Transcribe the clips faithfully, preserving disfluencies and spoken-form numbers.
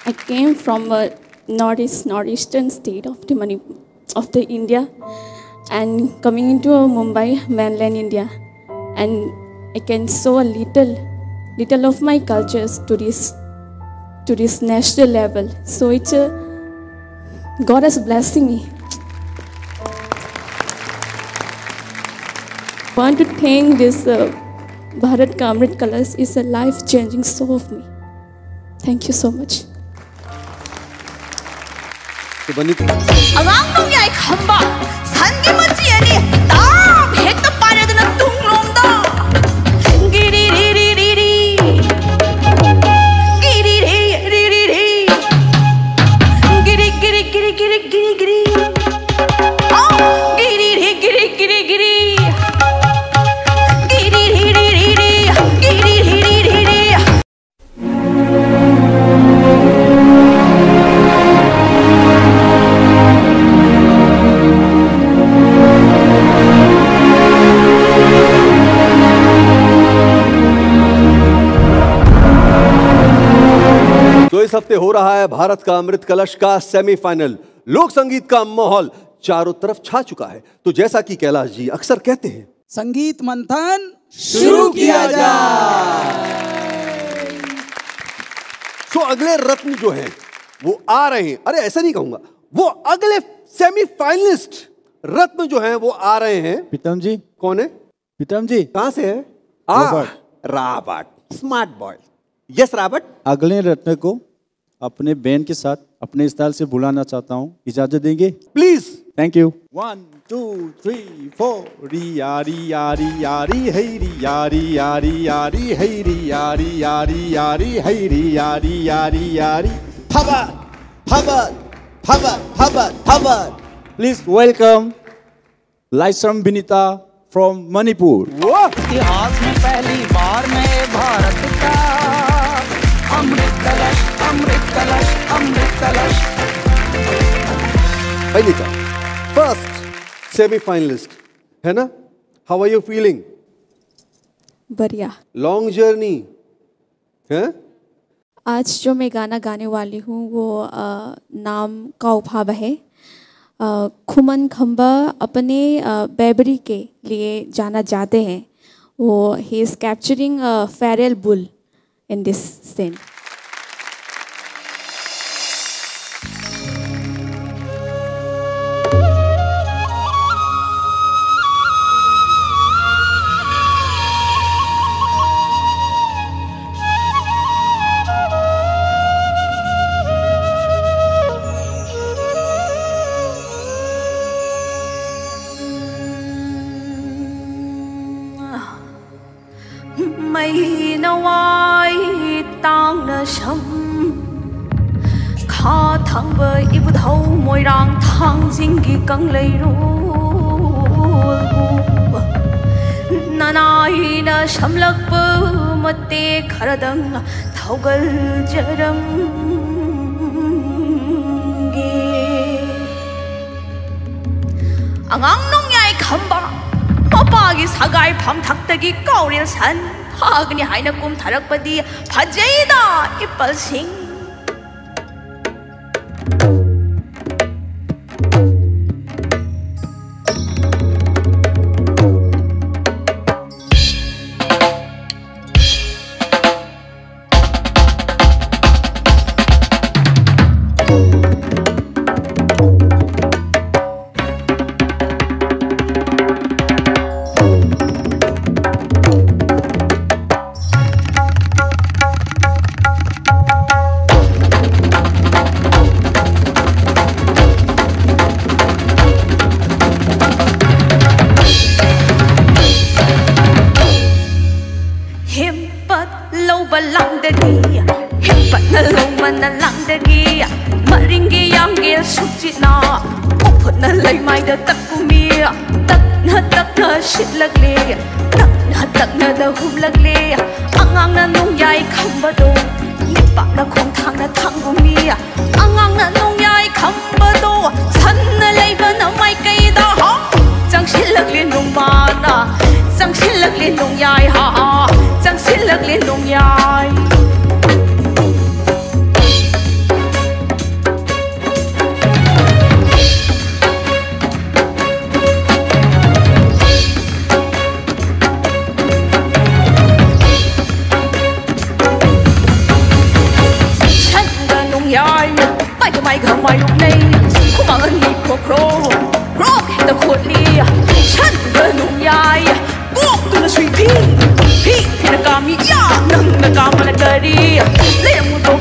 I came from a northeast, northeastern state of the Mani- of the India, and coming into Mumbai, mainland India, and I can show a little, little of my cultures to this, to this national level. So it's a God is blessing me. Want to thank this uh, Bharat Ka Amrit Kalash is a life-changing show of me. Thank you so much. ꯑꯉꯥꯡ ꯅꯣꯡꯌꯥꯏ ꯈꯝꯕ ꯁꯟꯒꯤ ꯃꯆꯤ ꯑꯅꯤ ꯇꯥꯞ ꯍꯦꯛꯇ ꯄꯥꯏꯔꯗꯅ ꯇꯨꯡꯂꯣꯝꯗ ꯒꯤꯔꯤ ꯔꯤ ꯔꯤ ꯔꯤ ꯔꯤ ꯒꯤꯔꯤ ꯔꯤ ꯔꯤ ꯔꯤ ꯔꯤ ꯒꯤꯔꯤ ꯒꯤꯔꯤ ꯒꯤꯔꯤ ꯒꯤꯔꯤ ꯒꯤꯔꯤ ꯒꯤꯔꯤ ꯒꯤꯔꯤ ꯔꯤ ꯒꯤꯔꯤ ꯒꯤꯔꯤ ꯒꯤꯔꯤ ꯒꯤꯔꯤ ꯔꯤ ꯔꯤ ꯔꯤ ꯔꯤ ꯒꯤꯔꯤ ꯔꯤ ꯔꯤ ꯔꯤ ꯔꯤ तो इस हफ्ते हो रहा है भारत का अमृत कलश का सेमीफाइनल। लोक संगीत का माहौल चारों तरफ छा चुका है। तो जैसा कि कैलाश जी अक्सर कहते हैं, संगीत मंथन शुरू किया जाए। तो अगले रत्न जो है वो आ रहे हैं। अरे, ऐसा नहीं कहूंगा, वो अगले सेमीफाइनलिस्ट रत्न जो है वो आ रहे हैं। प्रीतम जी, कौन है? प्रीतम जी, कहां से है? आ, Robert. Robert, smart boy. Yes Robert. अगले रत्न को अपने बैंड के साथ अपने स्टाइल से बुलाना चाहता हूँ, इजाजत देंगे? Please. Thank you. One, two, three, four. Ri ya ri ya ri ya ri hey ri ya ri ya ri ya ri hey ri ya ri ya ri ya ri hey ri ya ri ya ri ya ri. Phabat, phabat, phabat, phabat, phabat. Please welcome Laisram Binita from Manipur. इतिहास में पहली बार नए भारत का अमृत कलश, अमृत कलश, अमृत कलश। Binita, first semifinalist, है ना? How are you feeling? बढ़िया। Long journey, हैं? आज जो मैं गाना गाने वाली हूँ, वो अ, नाम काउ फाबा है। अ, खुमन खम्बा अपने अ, बैबरी के लिए जाना जाते हैं। वो he is capturing a feral bull in this scene. ꯃꯩꯅ ꯋꯥꯏ ꯇꯥꯡꯅ ꯁꯝ, ꯈꯥ ꯊꯥꯡꯕ ꯏꯕꯨꯙꯧ ꯃꯣꯏꯔꯥꯡ ꯊꯥꯡꯖꯤꯡꯒꯤ ꯀꯪꯂꯩꯔꯣꯜꯕꯨ ꯅꯅꯥꯏꯅ ꯁꯝꯂꯛꯄ ꯃꯇꯦꯛ ꯈꯔꯗꯪ ꯊꯧꯒꯜꯖꯔꯝꯒꯦ꯫ ꯑꯉꯥꯡ ꯅꯣꯡꯌꯥꯏ ꯈꯝꯕ ꯃꯄꯥꯒꯤ ꯁꯒꯥꯏ ꯐꯝꯊꯛꯇꯒꯤ ꯀꯥꯎꯔꯦꯜ ꯁꯟ ꯐꯥꯒꯅꯤ ꯍꯥꯏꯅ ꯀꯨꯝꯊꯔꯛꯄꯗꯤ ꯐꯖꯩꯗ ꯏꯄꯜꯁꯤꯡ꯫ ꯍꯦꯝꯄꯠ ꯂꯧꯕ ꯂꯥꯡꯗꯒꯤ, ꯍꯦꯝꯄꯠꯅ ꯂꯧꯃꯅ ꯂꯥꯡꯗꯒꯤ, ꯃꯔꯤꯡꯒꯤ ꯌꯥꯡꯒꯦꯜ ꯁꯨꯛꯆꯤꯠꯅ ꯎꯐꯨꯠꯅ ꯂꯩꯃꯥꯏꯗ ꯇꯛꯄꯨꯃꯤ꯫ ꯇꯛꯅ ꯇꯛꯅ ꯁꯤꯠꯂꯛꯂꯦ, ꯇꯛꯅ ꯇꯛꯅꯗ ꯍꯨꯝꯂꯛꯂꯦ꯫ ꯑꯉꯥꯡꯅ ꯅꯣꯡꯌꯥꯏ ꯈꯝꯕꯗꯣ ꯅꯤꯄꯥꯛꯅ ꯈꯣꯡꯊꯥꯡꯅ ꯊꯥꯡꯒꯨꯝꯃꯤ꯫ ꯑꯉꯥꯡꯅ ꯅꯣꯡꯌꯥꯏ ꯈꯝꯕꯗꯣ ꯁꯟꯅ ꯂꯩꯕꯅ ꯃꯥꯏꯀꯩꯗ ꯍꯣ ꯆꯪꯁꯤꯜꯂꯛꯂꯦ ꯅꯣꯡꯃꯅ, ꯆꯪꯁꯤꯜꯂꯛꯂꯦ ꯅꯣꯡꯌꯥꯏ ꯍꯥ ꯍꯥ, ꯆꯪꯁꯤꯜꯂꯛꯂꯦ ꯅꯣꯡꯌꯥꯏ꯫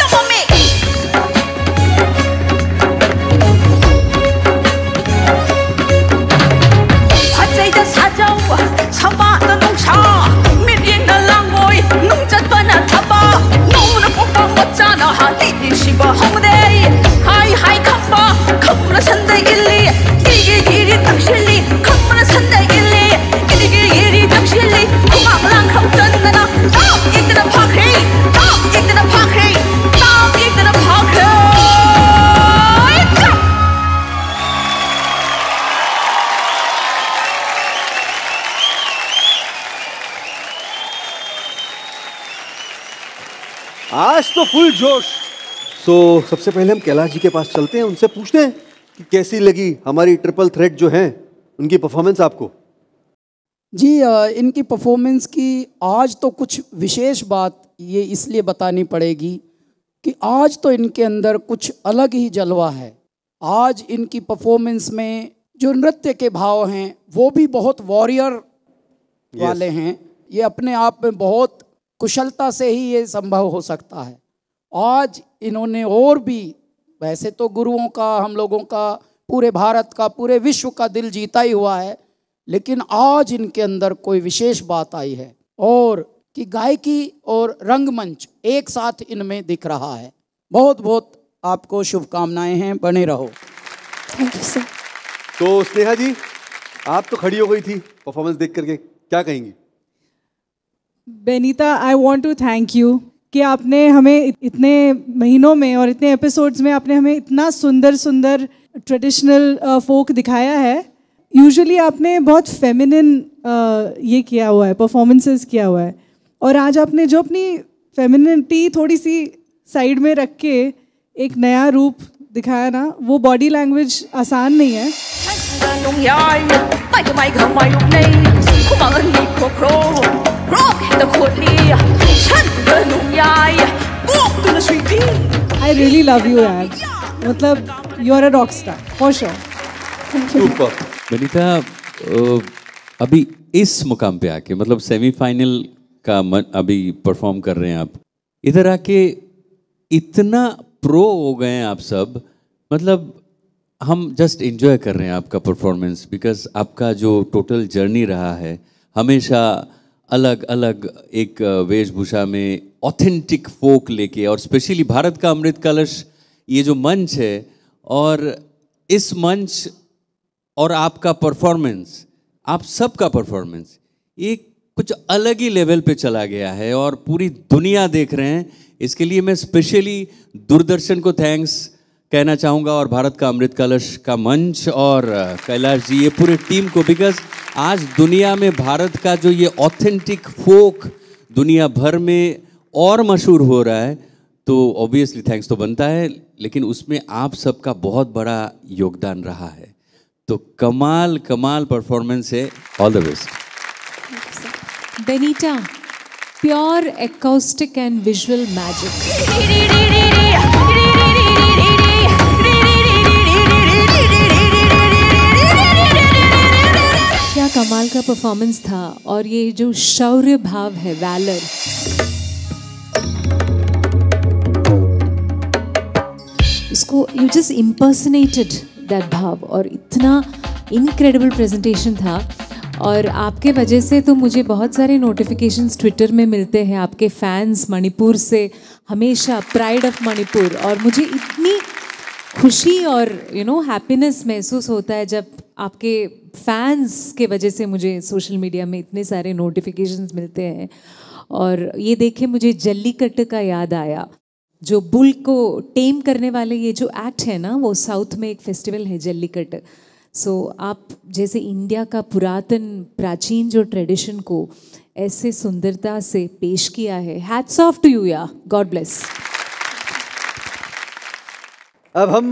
ꯇꯝꯃꯝꯃꯤ꯫ ꯐꯠꯆꯩꯗ ꯁꯥꯖꯧ, ꯁꯝꯕꯥꯗ ꯅꯨꯡꯁꯥ, ꯃꯤꯠꯌꯦꯡꯅ ꯂꯥꯡꯉꯣꯏ, ꯅꯨꯡ ꯆꯠꯄꯅ ꯊꯕ, ꯅꯧꯅ ꯄꯣꯛꯄ ꯃꯆꯥꯅ ꯍꯥꯟꯅ ꯅꯤꯡꯁꯤꯡꯕ ꯍꯧꯗꯦ꯫ ꯍꯥꯏ ꯍꯥꯏ ꯈꯝꯕ, ꯈꯝꯕꯅ ꯁꯟꯗ ꯏꯜꯂꯤ, ꯏꯒꯤ ꯏꯔꯤ ꯇꯛꯁꯤꯜꯂꯤ, ꯈꯝꯕꯅ ꯁꯟꯗ ꯏꯜꯂꯤ, ꯏꯒꯤ ꯏꯔꯤ ꯇꯛꯁꯤꯜꯂꯤ, ꯈꯨꯃꯥꯡ ꯂꯥꯡ ꯈꯝꯆꯟꯗꯅ ꯇꯥꯞ ꯌꯦꯛꯇꯅ ꯐꯥꯈ꯭ꯔꯦ, ꯇꯥꯞ ꯌꯦꯛꯇꯅ ꯐꯥꯈ꯭ꯔꯦ, ꯇꯥꯞ ꯌꯦꯛꯇꯅ ꯐꯥꯈ꯭ꯔꯦ꯫ ꯆꯞ! आज तो फुल जोश। सो सबसे पहले हम कैलाश जी के पास चलते हैं, उनसे पूछते हैं कि कैसी लगी हमारी ट्रिपल थ्रेट जो है, उनकी परफॉर्मेंस आपको। जी, अ, इनकी परफॉर्मेंस की आज तो कुछ विशेष बात ये इसलिए बतानी पड़ेगी कि आज तो इनके अंदर कुछ अलग ही जलवा है। आज इनकी परफॉर्मेंस में जो नृत्य के भाव हैं, वो भी बहुत वॉरियर वाले हैं। ये अपने आप में बहुत कुशलता से ही ये संभव हो सकता है। आज इन्होंने और भी, वैसे तो गुरुओं का, हम लोगों का पूरे भारत का, पूरे विश्व का दिल जीता ही हुआ है, लेकिन आज इनके अंदर कोई विशेष बात आई है और कि गायकी और रंगमंच एक साथ इनमें दिख रहा है। बहुत बहुत आपको शुभकामनाएं हैं, बने रहो। Thank you sir. तो स्नेहा जी, आप तो खड़ी हो गई थी परफॉर्मेंस देख करके, क्या कहेंगी? बेनीता, I want to thank you कि आपने हमें इत- इतने महीनों में और इतने एपिसोड्स में आपने हमें इतना सुंदर सुंदर ट्रेडिशनल फोक दिखाया है। यूजुअली आपने बहुत फेमिनिन ये किया हुआ है, परफॉर्मेंसेस किया हुआ है, और आज आपने जो अपनी फेमिनिटी थोड़ी सी साइड में रख के एक नया रूप दिखाया ना, वो बॉडी लैंग्वेज आसान नहीं है। ฉันเดินลงยายไปกับไม้ข้างไม้ลูกในคุมมันมีโครโครโรคแห่งตะขวดเลียฉันเดินลงยาย walk to the street I really love you यार, मतलब you are a rock star for sure. Super. Banita, अ, अभी इस मुकाम पे आके, मतलब सेमीफाइनल का मन, अभी परफॉर्म कर रहे हैं आप, इधर आके इतना प्रो हो गए हैं आप सब, मतलब हम जस्ट एंजॉय कर रहे हैं आपका परफॉर्मेंस, बिकॉज आपका जो टोटल जर्नी रहा है, हमेशा अलग अलग एक, अ, वेशभूषा में ऑथेंटिक फोक लेके, और स्पेशली भारत का अमृत कलश, ये जो मंच है और इस मंच और आपका परफॉर्मेंस, आप सबका परफॉर्मेंस, ये कुछ अलग ही लेवल पे चला गया है और पूरी दुनिया देख रहे हैं। इसके लिए मैं स्पेशली दूरदर्शन को थैंक्स कहना चाहूँगा और भारत का अमृत कलश का मंच और, अ, कैलाश जी, ये पूरी टीम को, बिकॉज आज दुनिया में भारत का जो ये ऑथेंटिक फोक दुनिया भर में और मशहूर हो रहा है, तो ऑब्वियसली थैंक्स तो बनता है, लेकिन उसमें आप सबका बहुत बड़ा योगदान रहा है। तो कमाल कमाल परफॉर्मेंस है। All the best. Benita, pure acoustic and visual magic. क्या कमाल का परफॉर्मेंस था, और ये जो शौर्य भाव है, वैलर, उसको you just impersonated दैट भाव, और इतना इनक्रेडिबल प्रेजेंटेशन था। और आपके वजह से तो मुझे बहुत सारे नोटिफिकेशंस ट्विटर में मिलते हैं आपके फैंस मणिपुर से, हमेशा प्राइड ऑफ मणिपुर। और मुझे इतनी खुशी और यू नो हैप्पीनेस महसूस होता है जब आपके फैंस के वजह से मुझे सोशल मीडिया में इतने सारे नोटिफिकेशंस मिलते हैं। और ये देख के मुझे जल्लीकट्टू का याद आया। जो बुल को टेम करने वाले ये जो एक्ट है ना, वो साउथ में एक फेस्टिवल है, जल्लीकट्टू। सो आप जैसे इंडिया का पुरातन, प्राचीन जो ट्रेडिशन को ऐसे सुंदरता से पेश किया है, हैट्स ऑफ टू यू, या गॉड ब्लेस। अब हम,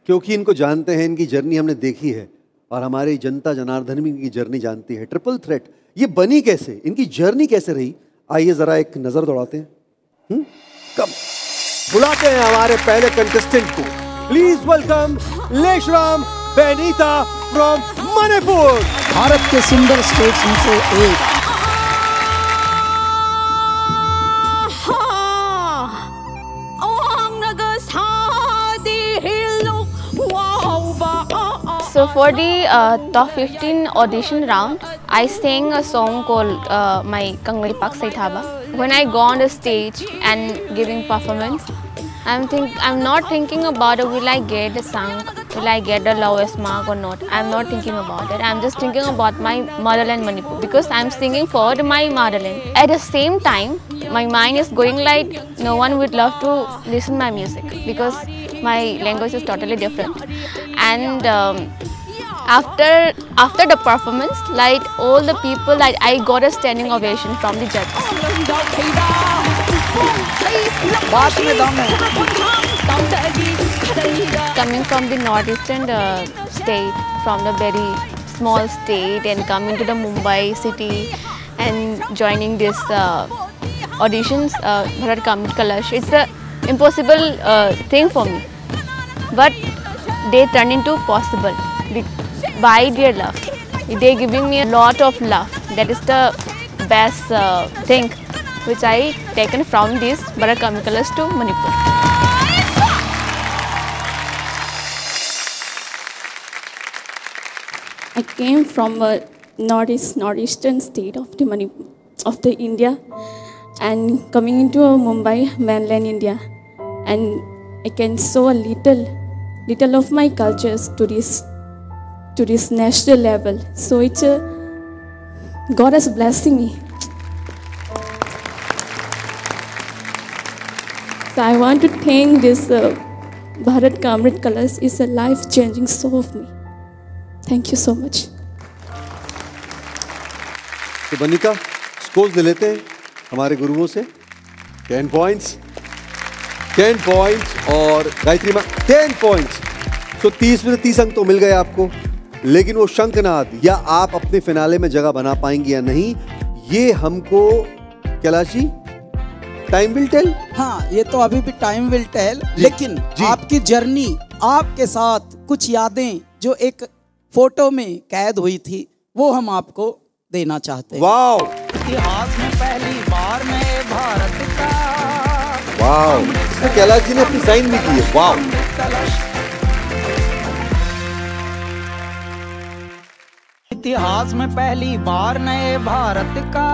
क्योंकि इनको जानते हैं, इनकी जर्नी हमने देखी है और हमारी जनता जनार्दन भी इनकी जर्नी जानती है। ट्रिपल थ्रेट ये बनी कैसे, इनकी जर्नी कैसे रही, आइए जरा एक नजर दौड़ाते हैं। हम्म, कम बुलाते हैं हमारे पहले कंटेस्टेंट को। Please welcome Leishram Benita from Manipur. Bharat के सुंदर स्टेट्स में से एक। So for the uh, top fifteen audition round, I sang a song called uh, My Kangmei Pak Saithaba. When I go on the stage and giving performance, I'm think I'm not thinking about uh, will I get the song, will I get the lowest mark or not. I'm not thinking about it. I'm just thinking about my motherland Manipur because I'm singing for my motherland. At the same time, my mind is going like no one would love to listen my music because my language is totally different. And um, after after the performance, like all the people, like I got a standing ovation from the judges. बात में दम है। Coming from the northeastern uh, state, from the very small state, and coming to the Mumbai city and joining this uh, auditions, uh, Bharat Kalash, it's a impossible uh, thing for me. But they turn into possible be- by their love. They giving me a lot of love. That is the best uh, thing which I taken from this Bharat Kalash to Manipur. I came from a northeast, northeastern state of the Manipur, of the India, and coming into a Mumbai, mainland India, and I can show a little, little of my cultures to this, to this national level. So it's a God has blessed me. So I want to thank this uh, Bharat Ka Amrit Colors. It's a life-changing show of me. Thank you so much. तो बनिका, scores ले लेते हैं हमारे गुरुओं से। Ten points, ten points और गायत्री माँ, ten points. तो तीस में से तीस अंक तो मिल गए आपको, लेकिन वो शंखनाद या आप अपने फिनाले में जगह बना पाएंगे या नहीं, ये हमको, Kailash ji, time will tell. हाँ, ये तो अभी भी टाइम विल टेल। जी, लेकिन जी। आपकी जर्नी, आपके साथ कुछ यादें जो एक फोटो में कैद हुई थी, वो हम आपको देना चाहते हैं। वाओ, इतिहास में पहली बार नए भारत का वाओ, इसमें कैलाश जी ने अपनी साइन भी की है। वाओ, कलश। इतिहास में पहली बार नए भारत का